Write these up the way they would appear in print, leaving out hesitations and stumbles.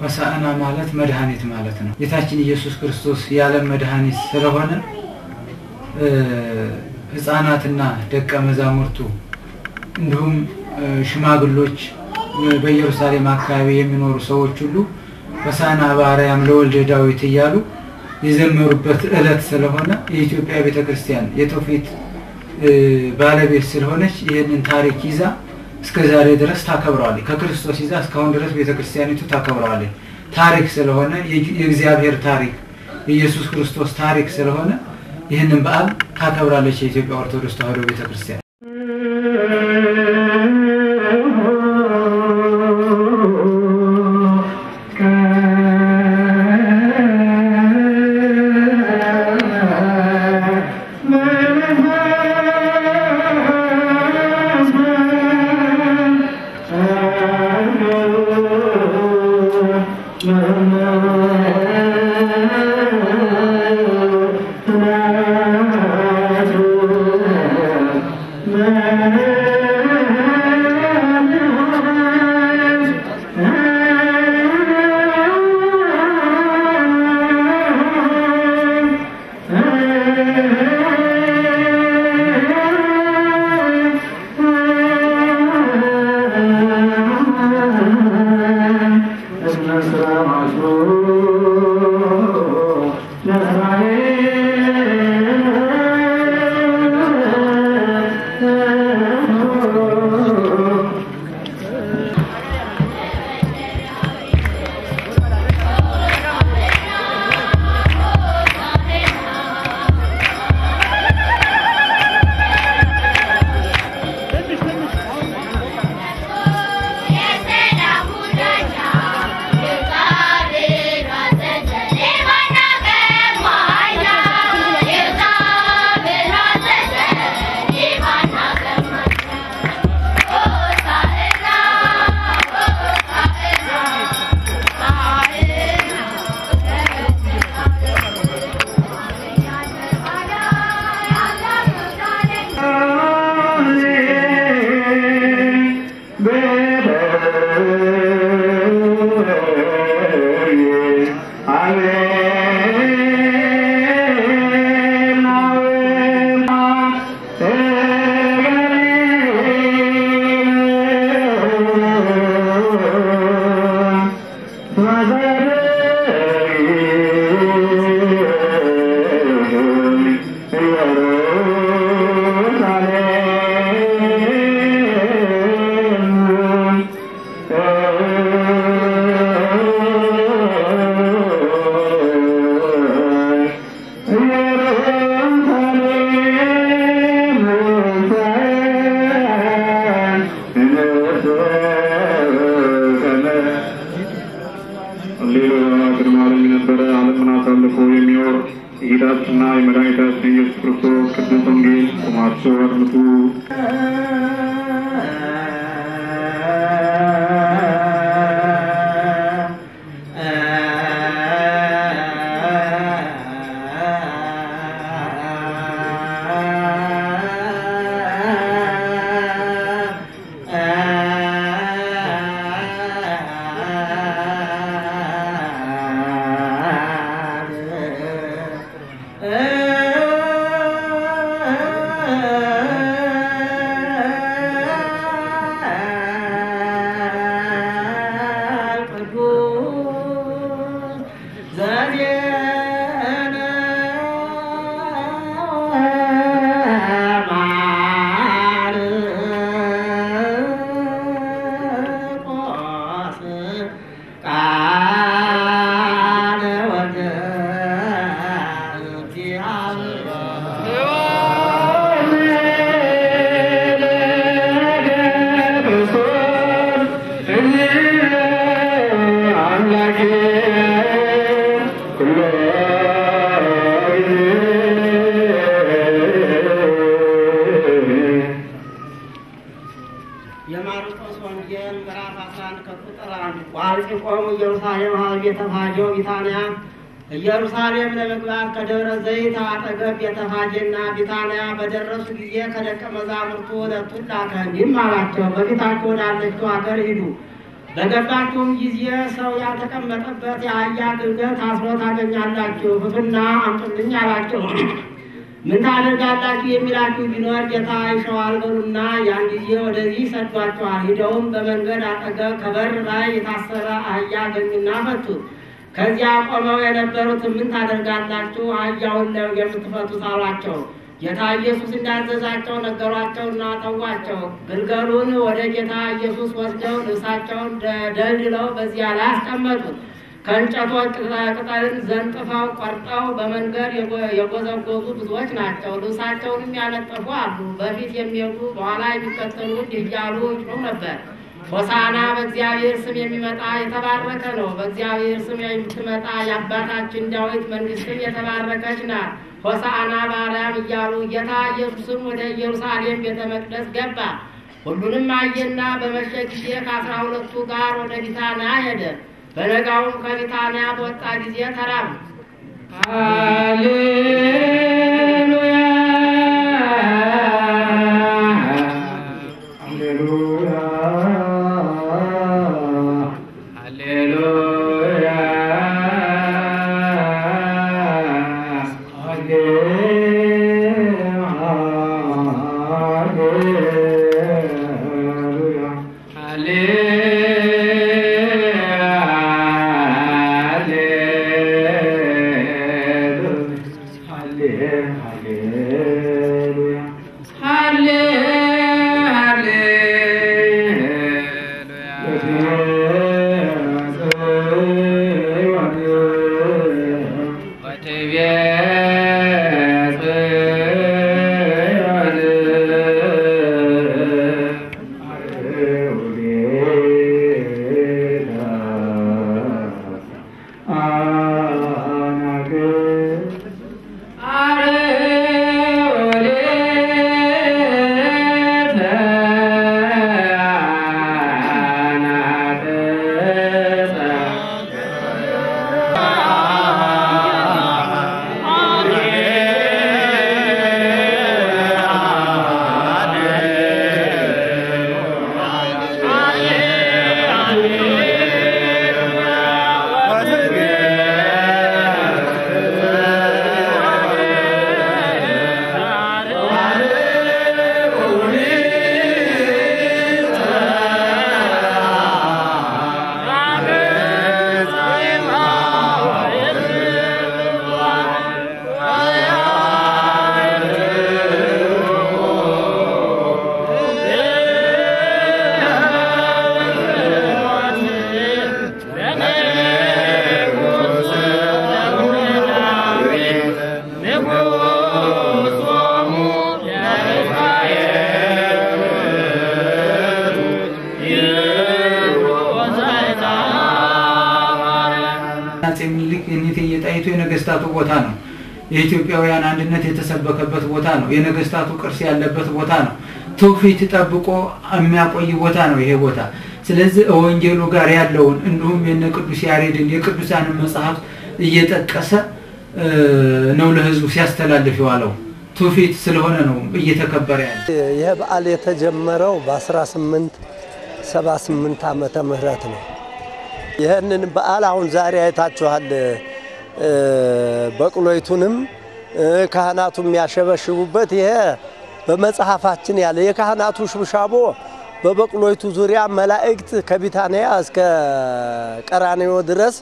ሆሳዕና ማለት መድኃኒት ማለት ነው። ጌታችን ኢየሱስ ክርስቶስ የዓለም መድኃኒት ስለሆነ ሕፃናትና ደቀ መዛሙርቱ እንዲሁም ሽማግሎች በኢየሩሳሌም አካባቢ የሚኖሩ ሰዎች ሁሉ ሆሳዕና በአርያም ለወልደ ዳዊት እያሉ የዘመሩበት ዕለት ስለሆነ የኢትዮጵያ ቤተክርስቲያን የትውፊት ባለቤት ስለሆነች ይህንን ታሪክ ይዛ እስከ ዛሬ ድረስ ታከብረዋለች። ከክርስቶስ ይዛ እስካሁን ድረስ ቤተክርስቲያኒቱ ታከብረዋለች። ታሪክ ስለሆነ የእግዚአብሔር ታሪክ የኢየሱስ ክርስቶስ ታሪክ ስለሆነ ይህንን በዓል ታከብራለች የኢትዮጵያ ኦርቶዶክስ ተዋሕዶ ቤተክርስቲያን። የጌታችንና የመድኃኒታችን ኢየሱስ ክርስቶስ ቅዱስ ወንጌል ቆማችሁ አድምጡ። የማርቆስ ወንጌል ምዕራፍ 11 ከቁጥር 1። ወአልጺቆሙ ኢየሩሳሌም ኀበ ቤተፋጌ ቢታንያ። ኢየሩሳሌም ለመግባት ከደብረ ዘይት አጠገብ ቤተፋጌና ቢታንያ በደረሱ ጊዜ ከደቀ መዛሙርቱ ሁለቱን ላከ፣ እንዲህም አላቸው፦ በፊታችሁ ወዳለችው አገር ሂዱ። በገባችሁም ጊዜ ሰው ያልተቀመጠበት የአህያ ግልገል ታስሮ ታገኛላችሁ፣ ፍቱና አምጡልኝ አላቸው። ምን ታደርጋላችሁ የሚላችሁ ቢኖር ጌታ ይሻዋል በሉና ያን ጊዜ ወደዚህ ሰዷቸዋል። ሂደውም በመንገድ አጠገብ ከበር ላይ የታሰረ አህያ አገኙና ፈቱት። ከዚያ ቆመው የነበሩት ምን ታደርጋላችሁ አህያውን የምትፈቱት አሏቸው። ጌታ ኢየሱስ እንዳዘዛቸው ነገሯቸውና ተዋቸው። ግልገሉን ወደ ጌታ ኢየሱስ ወስደው ልብሳቸውን ደልድለው በዚያ ላይ አስቀመጡት። ከእንጨቶች ቅጠልን ዘንጥፈው ቆርጠው በመንገድ የጎዘጎዙ ብዙዎች ናቸው። ልብሳቸውንም ያነጠፉ አሉ። በፊት የሚሄዱ በኋላ የሚከተሉ እንዲህ እያሉ ይጮሁ ነበር። ሆሳዕና በእግዚአብሔር ስም የሚመጣ የተባረከ ነው። በእግዚአብሔር ስም የምትመጣ የአባታችን ዳዊት መንግሥትም የተባረከች ናት። ሆሳዕና በአርያም እያሉ ጌታ ኢየሱስም ወደ ኢየሩሳሌም ቤተ መቅደስ ገባ። ሁሉንም አየና በመሸ ጊዜ ከ12ቱ ጋር ወደ ቢታንያ ሄደ። በነጋውም ከቢታንያ በወጣ ጊዜ ተራበ። ሃሌሉያ ሃሌሉያ ሃሌሉያ ሃሌሉያ ሃሌሉያ አፄ ምኒልክ የእቴጌ ጣይቱ የነገስታቱ ቦታ ነው። የኢትዮጵያውያን አንድነት የተሰበከበት ቦታ ነው። የነገስታቱ ቅርስ ያለበት ቦታ ነው። ትውፊት ጠብቆ የሚያቆይ ቦታ ነው ይሄ ቦታ። ስለዚህ ወንጌሉ ጋር ያለውን እንዲሁም የነ ቅዱስ ያሬድን የቅዱሳንን መጽሐፍ እየጠቀሰ ነው ለህዝቡ ሲያስተላልፍ የዋለው። ትውፊት ስለሆነ ነው እየተከበረ ያለ። ይህ በዓል የተጀመረው በ1878 ዓመተ ምህረት ነው። ይህንን በዓል አሁን ዛሬ አይታችኋል። በቅሎይቱንም ካህናቱ የሚያሸበሽቡበት ይሄ በመጽሐፋችን ያለ የካህናቱ ሽብሻቦ በበቅሎይቱ ዙሪያ መላእክት ከቢታንያ እስከ ቀራንዮ ድረስ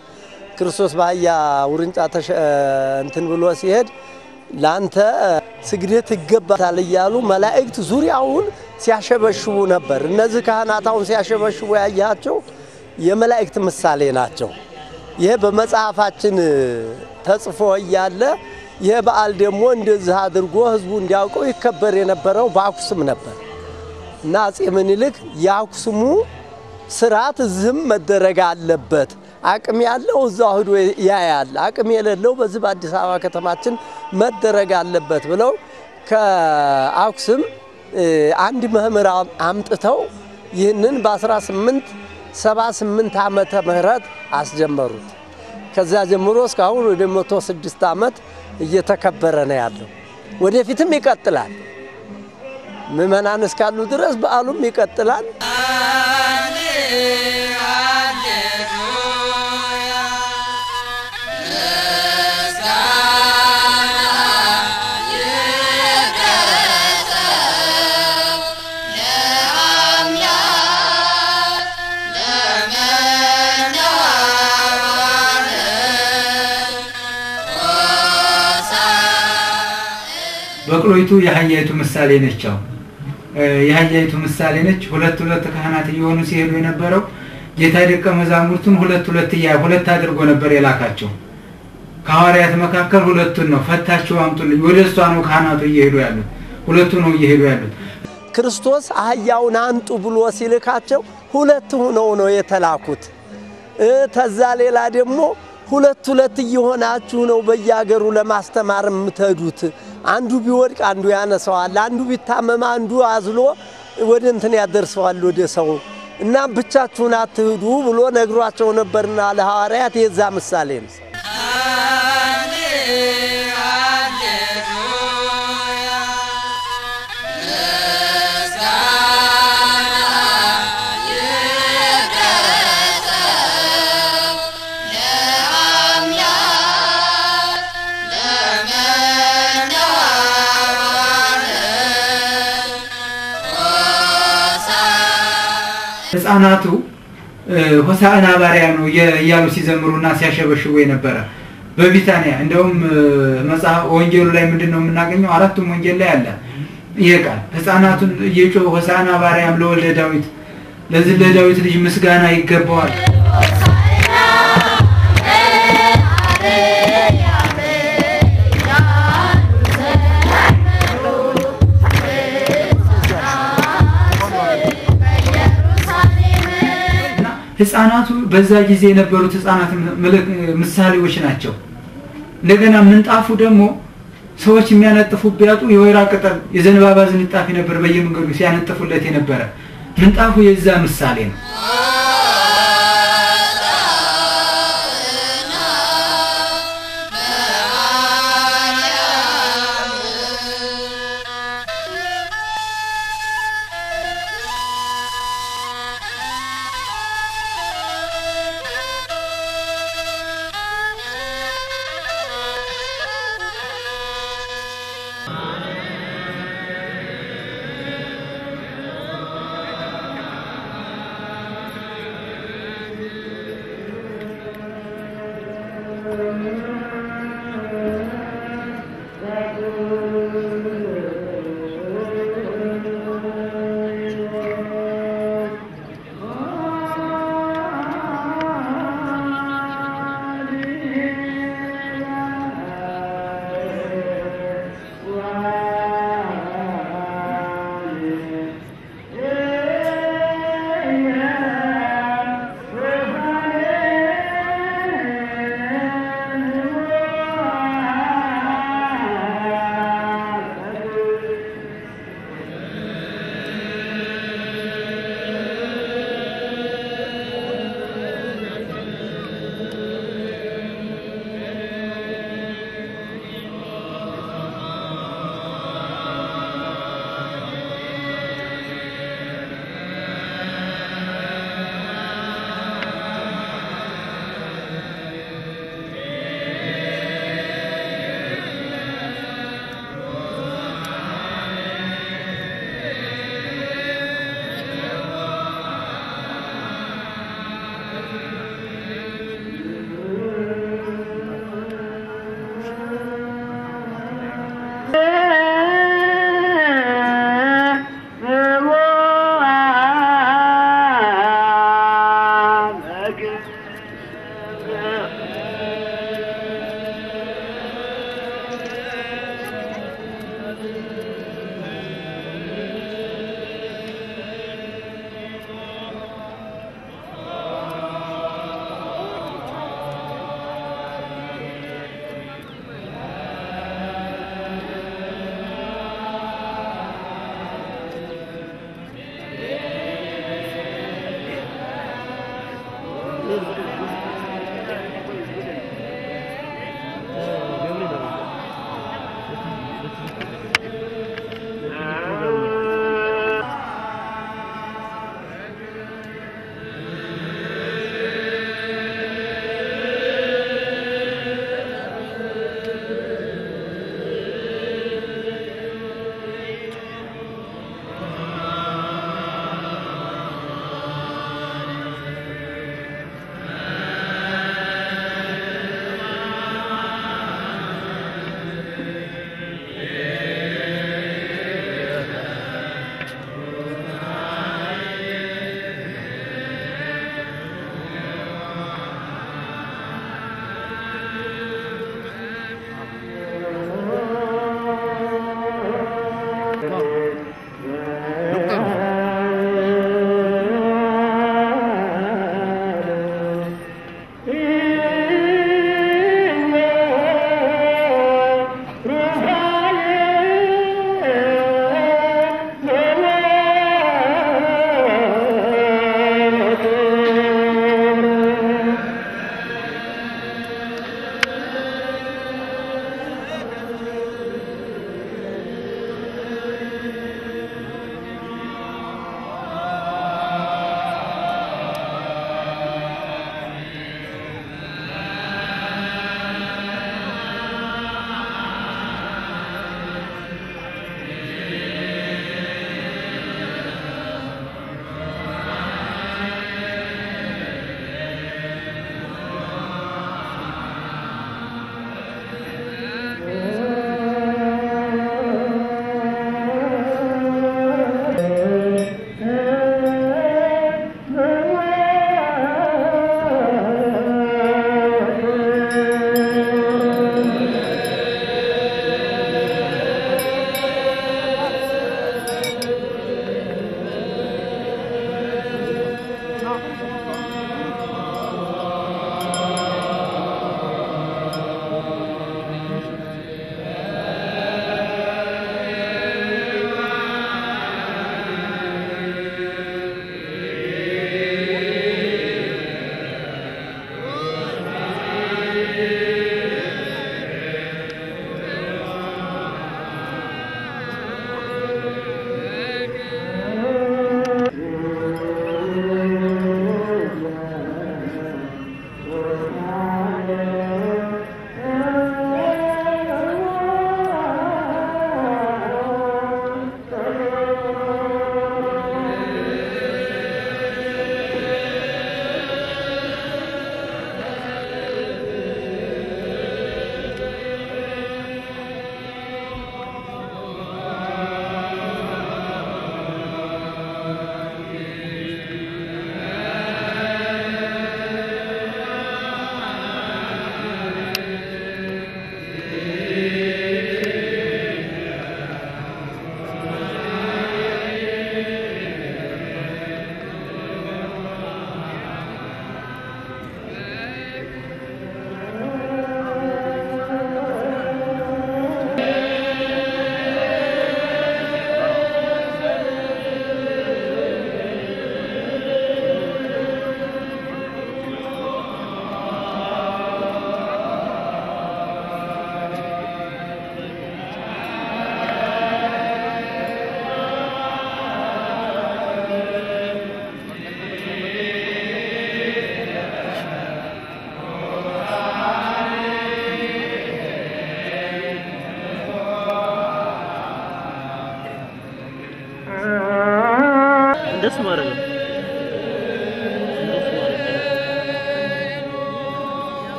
ክርስቶስ በአህያ ውርንጫ እንትን ብሎ ሲሄድ ላንተ ስግደት ይገባታል እያሉ መላእክት ዙሪያውን ሲያሸበሽቡ ነበር። እነዚህ ካህናት አሁን ሲያሸበሽቡ ያያቸው የመላእክት ምሳሌ ናቸው። ይሄ በመጽሐፋችን ተጽፎ እያለ ይሄ በዓል ደግሞ እንደዚህ አድርጎ ህዝቡ እንዲያውቀው ይከበር የነበረው በአክሱም ነበር እና አፄ ምኒልክ የአክሱሙ ስርዓት እዚህም መደረግ አለበት፣ አቅም ያለው እዛው ሄዶ ያያል፣ አቅም የሌለው በዚህ በአዲስ አበባ ከተማችን መደረግ አለበት ብለው ከአክሱም አንድ መምህር አምጥተው ይህንን በ1878 ዓመተ ምህረት አስጀመሩት። ከዛ ጀምሮ እስካሁን ወደ 106 ዓመት እየተከበረ ነው ያለው። ወደፊትም ይቀጥላል። ምዕመናን እስካሉ ድረስ በዓሉም ይቀጥላል። በቅሎይቱ የአህያይቱ ምሳሌ ነች። የአህያይቱ ምሳሌ ነች። ሁለት ሁለት ካህናት እየሆኑ ሲሄዱ የነበረው ጌታ ደቀ መዛሙርቱን ሁለት ሁለት ሁለት አድርጎ ነበር የላካቸው። ከሐዋርያት መካከል ሁለቱን ነው ፈታችሁ አምጡልኝ። ወደ እሷ ነው ካህናቱ እየሄዱ ያሉት፣ ሁለቱ ነው እየሄዱ ያሉት። ክርስቶስ አህያውን አምጡ ብሎ ሲልካቸው ሁለት ሆነው ነው የተላኩት። ተዛ ሌላ ደግሞ ሁለት ሁለት እየሆናችሁ ነው በየሀገሩ ለማስተማር የምትሄዱት። አንዱ ቢወድቅ አንዱ ያነሰዋል፣ አንዱ ቢታመም አንዱ አዝሎ ወደ እንትን ያደርሰዋል ወደ ሰው እና ብቻችሁን አትሂዱ ብሎ ነግሯቸው ነበርና ለሐዋርያት የዛ ምሳሌ ነው። ህፃናቱ ሆሳዕና በአርያም ነው እያሉ ሲዘምሩና ሲያሸበሽቡ የነበረ በቢታንያ። እንደውም መጽሐፍ ወንጌሉ ላይ ምንድነው የምናገኘው? አራቱም ወንጌል ላይ አለ ይሄ ቃል። ህፃናቱን እየጮሁ ሆሳዕና በአርያም ለወልደ ዳዊት፣ ለዚህ ለዳዊት ልጅ ምስጋና ይገባዋል። ህፃናቱ በዛ ጊዜ የነበሩት ህፃናት ምሳሌዎች ናቸው። እንደገና ምንጣፉ ደግሞ ሰዎች የሚያነጥፉ ቢያጡ የወይራ ቅጠል የዘንባባ ዝንጣፊ ነበር በየመንገዱ ሲያነጥፉለት የነበረ። ምንጣፉ የዛ ምሳሌ ነው።